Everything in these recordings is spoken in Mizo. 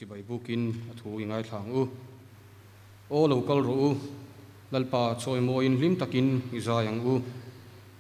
Chibai bukin a thu i ngaithla ang u. Aw lo kal rawh u, Lalpa chawimawiin hlim takin i zai ang u.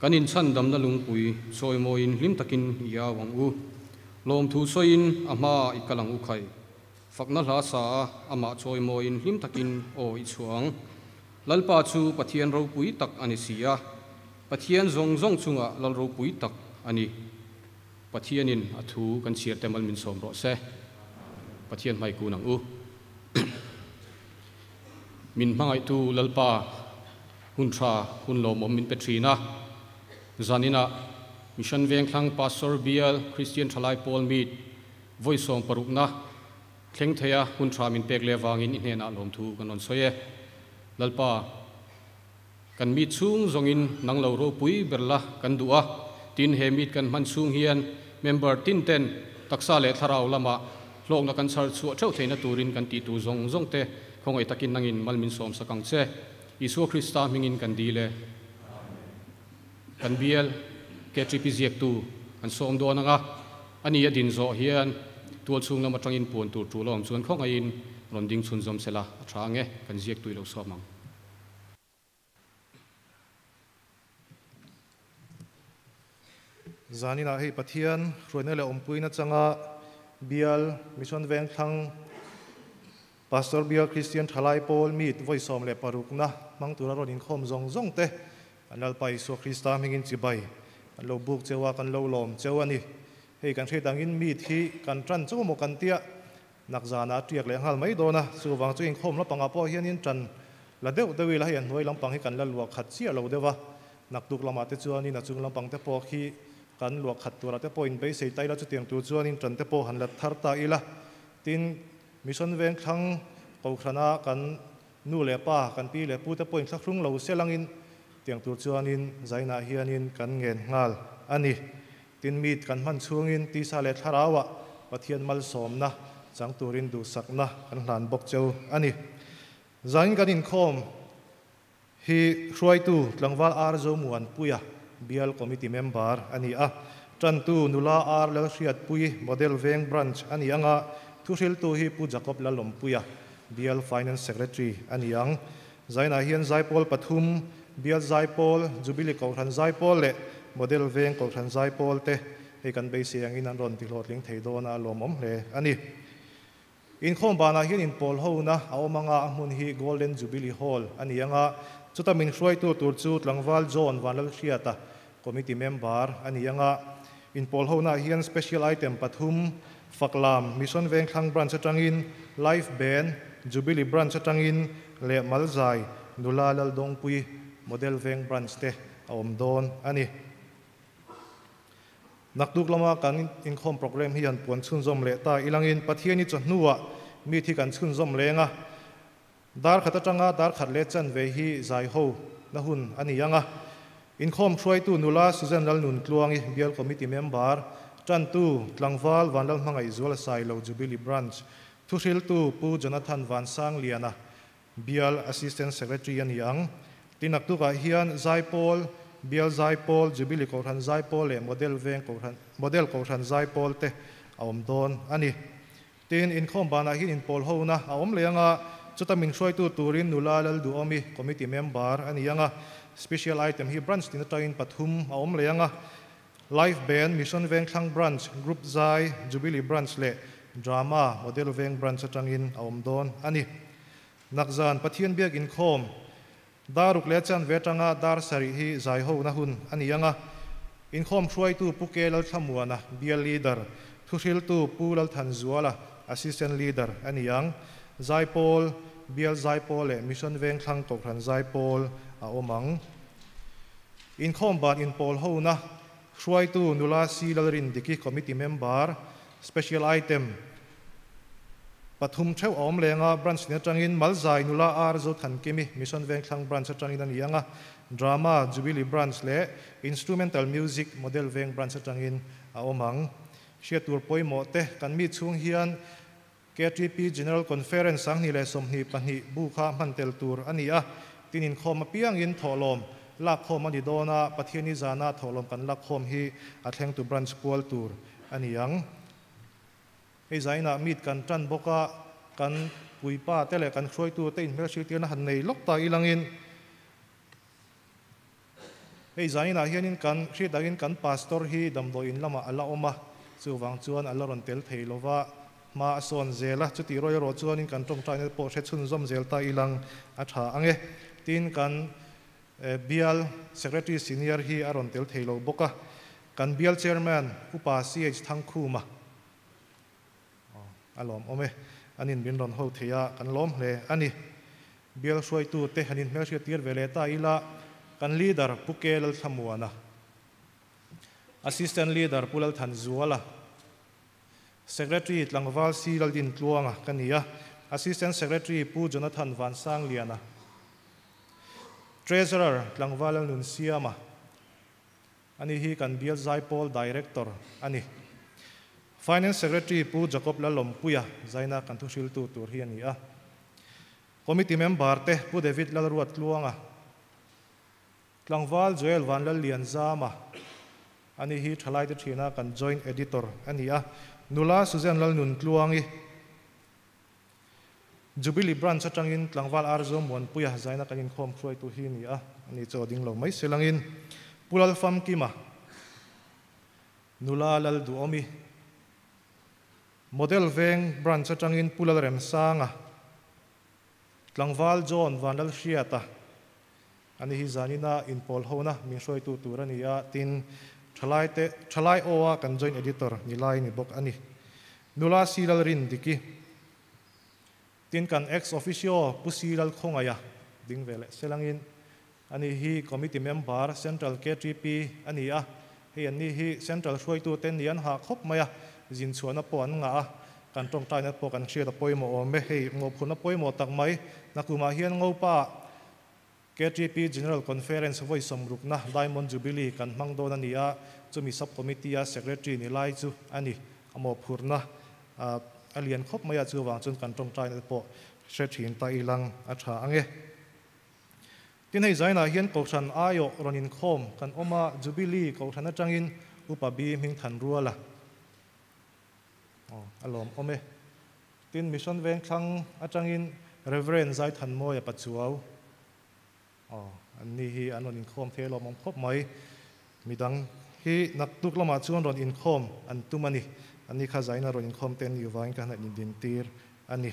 Kan inchhandamna lungpui chawimawiin hlim takin i au ang u. Lawmthu sawiin a hmaah i kal ang u khai. Fakna hla sa a amah chawimawiin hlim takin aw i chhuah ang. Lalpa chu Pathian ropui tak a ni si a, Pathian zawng zawng chungah Lal ropui tak a ni. Pathianin a thu kan chhiar te mal min sawm rawh se. Pathian hmai kun ang u. Min hmangaihtu Lalpa hun tha hun lawmawm min pe thin a. Zaninah Mission Vengthlang Pastor Bial Kristian Thalai Pawl Meet vawi sawm parukna thleng theia hun tha min pek leh avangin i hnenah lawmthu kan rawn sawi e. Lalpa. Kan meet chhung zawngin nang lo ropui ber la kan duh a, tin he meet kan hman chhung hian member tin ten taksa leh thlarau lamah hlawkna kan chhar chhuah theuh theihna turin kan tih tur zawng zawng te khawngaih takin nangin mal min sawm sak ang che. Isua Krista hmingin kan dil e. Kan bial KTP ziaktu an sawm dawn ang a, ani a din zawh hian tual chhung lam atangin puan tur tul a awm chuan khawngaihin rawn ding chhunzawm sela a tha ang e, kan ziaktu i lo sawm ang. Zaninah hei Pathian hruaina leh awmpuina changa Bial Mission Vengthlang Pastor Bial Kristian Thalai Pawl Meet vawi 16na hmang tura rawn inkhawm zawng zawng te an Lalpa Isua Krista hmingin chibai an lo buk cheu a, kan lo lawm cheu a ni. Hei kan hriat angin Meet hi kan tan chauh maw kan tia Nak zanah a tiak leh nghal mai dawn a, chuvang chu inkhawm lampangah pawh hianin tan la deuh deuh ila, hei a hnuai lampang hi kan la luah khat chiah lo deuh a, naktuk lamah te chuanin a chung lampang te pawh khi kan luah khat turah te pawh inbeisei ta ila, chutiang tur chuanin tan te pawh han la thar ta ila, tin Mission Vengthlang Kohhrana kan nu leh pa, kan pi leh pu te pawhin thlahrung lo se langin tiang tur chuanin zainah hianin kan ngen nghal a ni. Tin meet kan hman chhungin tisa leh thlarauah Pathian malsawmna chang turin duhsakna kan hlan bawk cheu a ni. Zain kan inkhawm hi hruaitu tlangval Ar Zomuanpuia Bial Committee member a ni a, tantu nula Ar Lalhriatpui Model Veng Branch a ni ang a, thuhriltu hi Pu Jacob Lalawmpuia Bial Finance Secretary a ni ang. Zainah hian Zaipawl pathum, Bial Zaipawl, Jubilee Kohhran Zaipawl leh Model Veng Kohhran Zaipawl te hei kan beisei angin an rawn tihlawhtling thei dawn a, a lawmawm hle a ni. Inkhawm banah hian inpawl hona a awm anga a hmun hi Golden Jubilee Hall a ni anga, chuta min hruaitu tur chu Tlangval John Vanlalhriata, Committee member a ni anga, inpawl hona hian Special Item pathum, Faklam, Mission Vengthlang Branch atangin, Life Band, Jubilee Branch atangin leh Malzai, Nula Laldawngpui, Model Veng Branch te a awm dawn a ni. Naktuk lama kan inkhawm program hi han puan chhunzawm leh ta ilangin Pathiani chawhnuah meet hi kan chhunzawm leng a, Dar khat atanga dar khat leh chanve hi zai ho na hun a ni ang a. Inkhawm hruaitu nula Susan Lalnuntluangi, Bial Committee member, tantu tlangval Vanlalhmangaih Zuala Sailo, Jubilee Branch, thuhriltu Pu Jonathan Vansangliana, Bial Assistant Secretary a ni ang. Tin naktukah hian Zaipawl, Bial Zaipawl, Jubilee Kohhran Zaipawl leh Model Veng Kohhran, Model Kohhran Zaipawl te a awm dawn a ni. Tin, inkhawm banah hian inpawl hona a awm leh ang a, chuta min hruaitu turin nula Lalduhawmi committee member a ni ang a, special item hi branch tin atangin pathum a awm leh ang a, Life Band, Mission Vengthlang Branch, Group Zai, Jubilee Branch leh Drama, Model Veng Branch atangin a awm dawn a ni. Nakzan Pathian biak inkhawm dar ruk leh chanve atanga dar sarih hi zai hona hun a ni ang a, inkhawm hruaitu Pu Ke Lalthlamuana, Bial Leader, thuhriltu Pu Lalthanzuala, Assistant Leader a ni ang. Zaipawl, Bial Zaipawl leh Mission Vengthlang Kohhran Zaipawl a awm ang. Inkhawm ban inpawl hona hruaitu nula C Lalrindiki, Committee Member, Special Item, Pathum theuh a awm leng a, Branch tin atangin Malzai nula R Zothankimi, Mission Vengthlang Branch atangin a ni ang a, Drama, Jubilee Branch leh Instrumental Music, Model Veng Branch atangin a awm ang. Hriat tur pawimawh te kan mi chhung hian KTP General Conference 2022 bu kha hman tel tur a ni a, tin inkhawm apiangin thawhlawm lakkhawm a ni dawn a, Pathiani zana thawhlawm kan lakkhawm hi a thlengtu Branch pual tur a ni ang. Hei zainah meet kan tan bawka kan puipa te leh kan hruaitu te inhmel hrilhtirna han nei lawk ta ilangin hei zainah hianin kan hriat angin kan pastor hi damdawiin lamah a la awm a, chuvang chuan a la rawn tel thei lova hma a sawn zel a, chutih ruai erawh chuanin kan tawngtaina te pawh hre chhunzawm zel ta ilang a tha ang e. Tin, kan bial Secretary Senior hi a rawn tel thei lo bawk a, kan bial Chairman Upa CH Thangkhuma a lawm awm e, an in min rawn ho thei a, kan lawm hle a ni. Bial hruaitu te han inhmelhriat tir ve leh ta ila, kan Leader Pu Ke Lalthlamuana, Assistant Leader Pu Lalthanzuala, Secretary Tlangval C Laldintluanga ka ni a, Assistant Secretary Pu Jonathan Vansangliana, Treasurer Tlangval Lalnunsiama, ani hi kan Bial Zaipawl Director a ni. Finance Secretary Pu Jacob Lalawmpuia zaina kan thuhriltu tur hi a ni a. Committee member te Pu David Lalruattluanga, Tlangval Joel Vanlallianzama, ani hi thalaite thina kan Joint Editor a ni a, Nula Susan Lalnuntluangi, Jubilee Branch atangin Tlangval Arzo Muanpuia zaina kan inkhawm hruaitu hi a ni a, ani chu a ding lo mai selangin Pu Lalfamkima, Nula Lalduhawmi, Model Veng Branch atangin Pu Lalremsanga, Tlangval John Vanlalhriata, ani hi zanina inpawl hona min hruaitu tur a ni a, tin, thalaite thalai aw-a kan Joint Editor ni lai ni bawk a ni. Nula Si Lalrindiki, tin kan Ex Officio Pu Si Lalkhawngaia ding ve leh selangin ani hi Committee Member Central KTP a ni a, hei anni hi Central hruaitute ni an hah khawp mai a, zin chhuahna pawh an ngah a, kan tawngtaina pawh kan hriat a pawimawh awm e, hei ngawphurna pawimawh tak mai, nakumah hian Ngopa KTP General Conference vawi sawmrukna Diamond Jubilee kan hmang dawn a ni a, chumi Sub Committee-a Secretary ni lai chu a ni. A mawhphurhna a lian khawp mai a, chuvang chuan kan tawngtaina te pawh hre thin ta ilang a tha ang e. Tin, hei zainah hian Kohhran aiawh rawn inkhawm kan awm a, Jubilee Kohhran atangin Upa Bi Hmingthan Ruala a lawmawm e. Tin, Mission Vengthlang atangin Rev. Zaithanmawia Pachuau, aw, anni hi an rawn inkhawm thei alawm awm khawp mai. Midang hi naktuk lamah chuan rawn inkhawm an tum a ni. Anni kha zaina rawn inkhawm te an nih vangin ka han indintir a ni.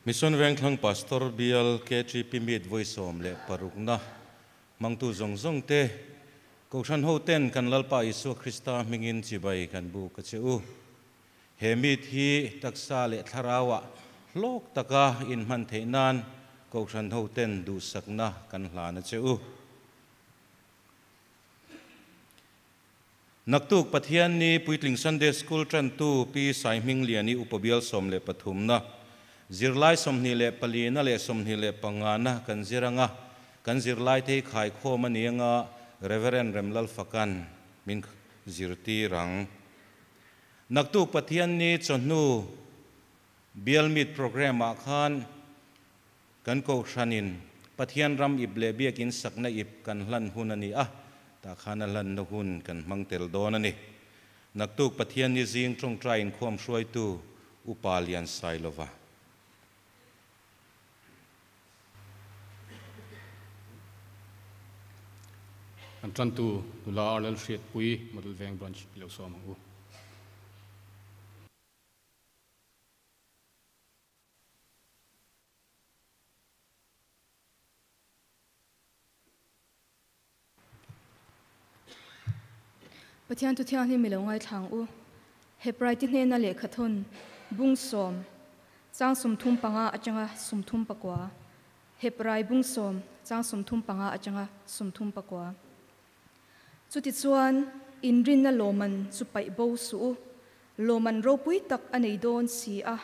Mission Vengthlang Pastor Bial KTP Meet vawi 16 na hmangtu zawng zawng te Kohhran ho ten kan Lalpa Isua Krista hmingin chibai kan buk a che u. He meet hi taksa leh thlarauah hlawk taka inhman theih nan Kohhran ho ten duhsakna kan hlan a che u. Naktuk Pathian ni Puitling Sunday School tantu Pi Saihmingliani Upa Bial 13 na zirlai 24 na leh 25 na kan ziranga kan zirlai te khai khawm ani anga Reverend Remlal Fakan min zirtirang. Naktuk Pathian ni chawhnu Bial Meet program ah khan kan Kohhranin Pathian ram ip leh biakin sakna ip kan hlan hun a ni a, tah khan a hlanna hun kan hmang tel dawn a ni. Naktuk Pathian ni zing tawngtai inkhawm hruaitu Upa Liansailova. Kan tantu nula Arlal Hriatpui Model Veng Branch i lo sawm ang u. Pathian thu thianghlim i lo ngaithlang u. Hebrai ti hnena lehkha thawn bung sawm chang 35 atanga 39. Hebrai bung sawm chang 35 atanga 39. Chutichuan inrinna lawman chu paih bo suh u. Lawman ropui tak a nei dawn si a.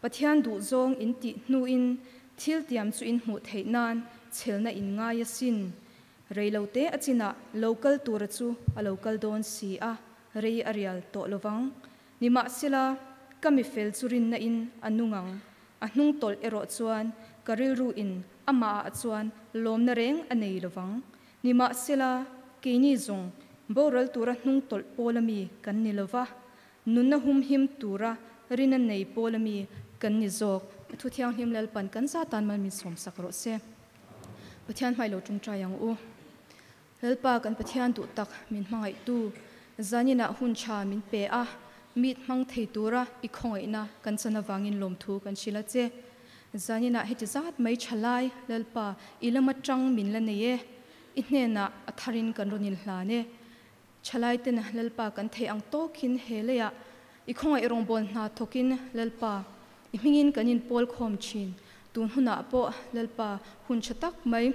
Pathian duh zawng in tih hnuin thil tiam chu in hmuh theih nan chhelna in ngai asin. Rei lo te a chinah lo kal tura chu a lo kal dawn si a, rei a rial tawh lovang. Nimahsela, ka mi fel chu rinna in a nung ang. A hnung tawlh erawh chuan ka rilru in Amahah chuan lawmna reng a nei lovang. Nimahsela, keini zawng boral tura hnung tawlh pawl ami kan ni lova, nunna humhim tura rina nei pawl ami kan ni zawk. A thu thianghlim Lalpan kan za tan mal min sawmsak rawh se. Pathian hmai lo tawngtai ang u. Lalpa kan Pathian duh tak min hmangaihtu, zaninah hun tha min pe a, meet hmang thei tura i khawngaihna kan chan avangin lawmthu kan hrilh a che. Zaninah heti zat mai tha lai, Lalpa, i lama tang min la nei e, i hnenah a tharin kan rawn inhlan e. Thalaiten Lalpa kan theih ang tawkin he leiah i khawngaih rawngbâwl hna thawkin Lalpa, i hmingin kan inpawl khawm thin. Tun hunah pawh Lalpa hun tha tak mai,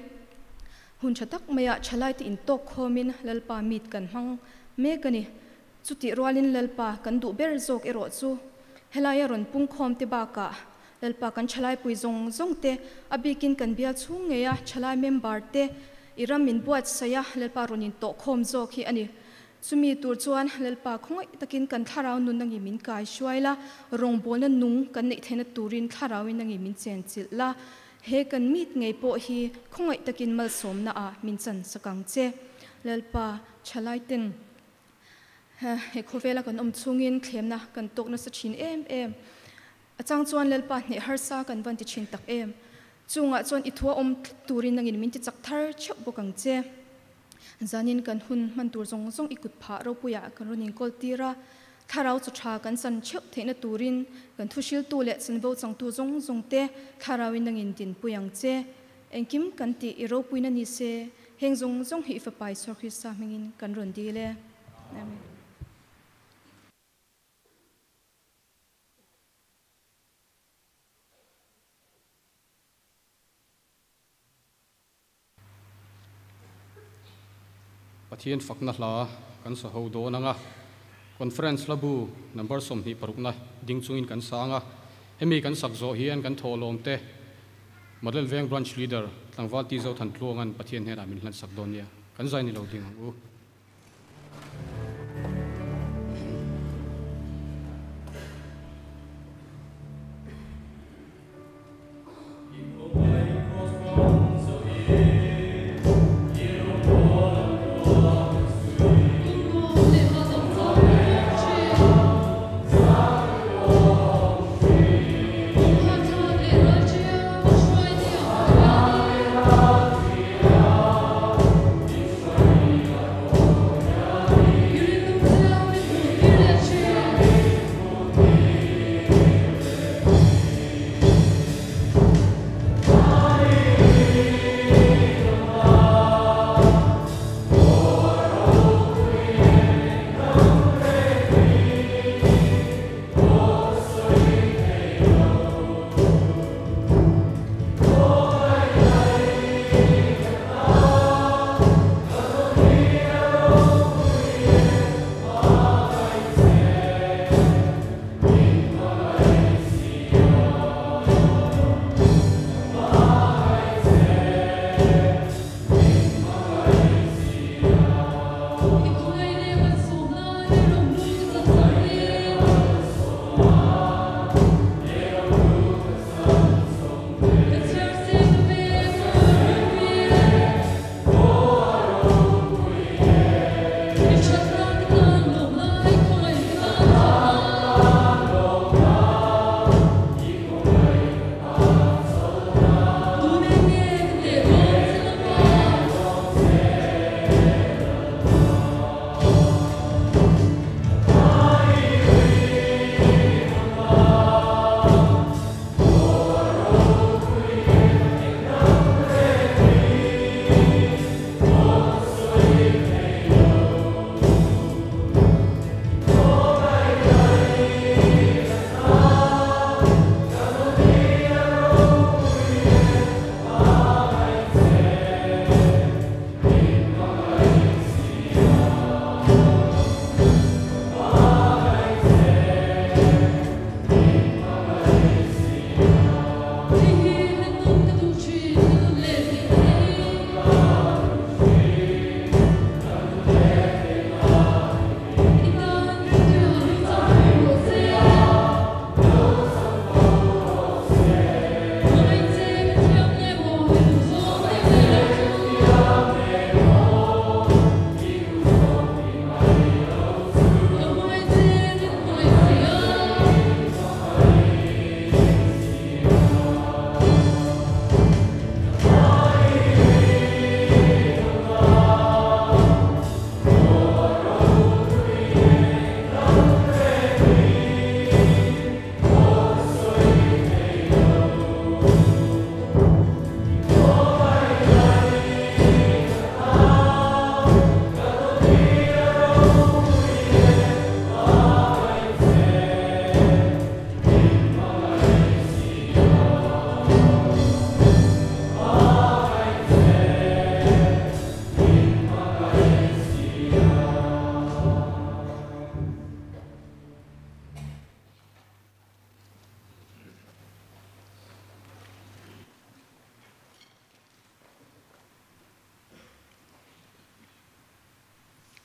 hun tha tak maiah thalaite intawk khawmin Lalpa meet kan hmang mek a ni. Chutih rualin Lalpa kan duh ber zawk erawh chu helaia rawn pungkhawm te bakah Lalpa kan thalaipui zawng zawng te, a bikin kan bial chhung ngeia thalai member te i ram min buatsaih a, Lalpa rawn intawhkhawm zawk hi a ni. Chumi tur chuan Lalpa khawngaih takin kan thlarau nun nangi min kai hruai la, rawngbawlna nung kan neih theihna turin thlarauin nangi min chenchilh la, he kan meet ngei pawh hi khawngaih takin malsawmna ah min chan sak ang che. Lalpa thalaiten He khawvela kan awm chhungin thlemna kan tawk nasa thin em em. A chang chuan Lalpa hneh harsa kan van ti thin tak em. Chungah chuan i thua awm tlat turin nangin min ti chak thar theuh bawk ang che. Zanin kan hun hman tur zawng zawng i kut phah ropuiah kan rawn inkawl tir a, thlarau chaw tha kan chan theuh theihna turin kan thuhriltu leh chanvo changtu zawng zawng te thlarauin nangin dinpui ang che. Engkim kan tih i ropuina ni se, heng zawng zawng hi i Fapa Isua Krista hmingin kan rawn dil e. Amen. Pathian fakna hla kan sa ho dawn ang a, Conference hla bu number 26 na ding chungin kan sa ang a, hemi kan sak zawh hian kan thawhlawm te Model Veng Branch Leader Tlangval Ti Zothan Tluanga'n Pathian hnenah min hlan sak dawn nia, kan zai ni lo ding ang u.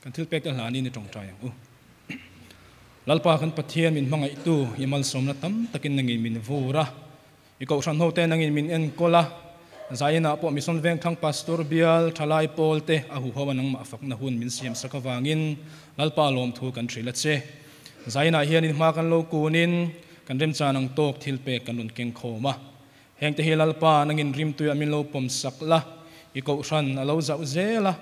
Kan thil pek te hlanin i tawngtai ang u. Lalpa kan Pathian min hmangaihtu i malsawmna tam takin nangin min vur a, i kohhran hote nangin min enkawl a, Zainah pawh Mission Vengthlang Pastor Bial Thalai Pawl te a huho a nangmah fakna hun min siam sak avangin Lalpa lawmthu kan hrilh a che. Zainah hianin hma kan lo kunin kan remchan ang tawk thil pek kan rawn keng khawm a. Hengte hi Lalpa nangin rimtuiah min lo pawm sak la, i kohhran a lo zauh zel a,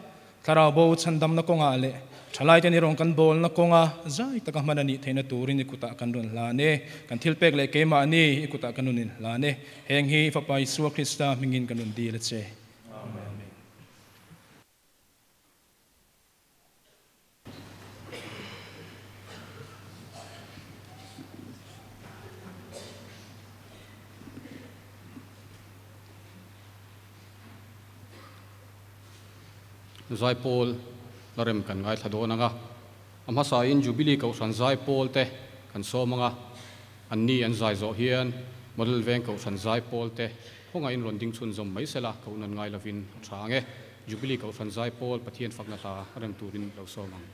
Thlarau bo chhandamna kawngah leh thalaite ni rawn kan bawlna kawnga zai taka hman a nih theihna turin i kutah kan rawn hlan e. Kan thilpek leh keimahni i kutah kan rawn inhlan e. Heng hi i Fapa Isua Krista hmingin kan rawn dil a che. Amen. Zaipawl la rem kan ngaithla dawn ang a, a hmasain Jubilee Kohhran Zaipawl te kan sawm ang a, anni an zai zawh hian Model Veng Kohhran Zaipawl te khawngaihin rawn ding chhunzawm mai sela koh nan ngai lovin a tha ang e. Jubilee Kohhran Zaipawl Pathian fakna hla rem turin lo sawm ang.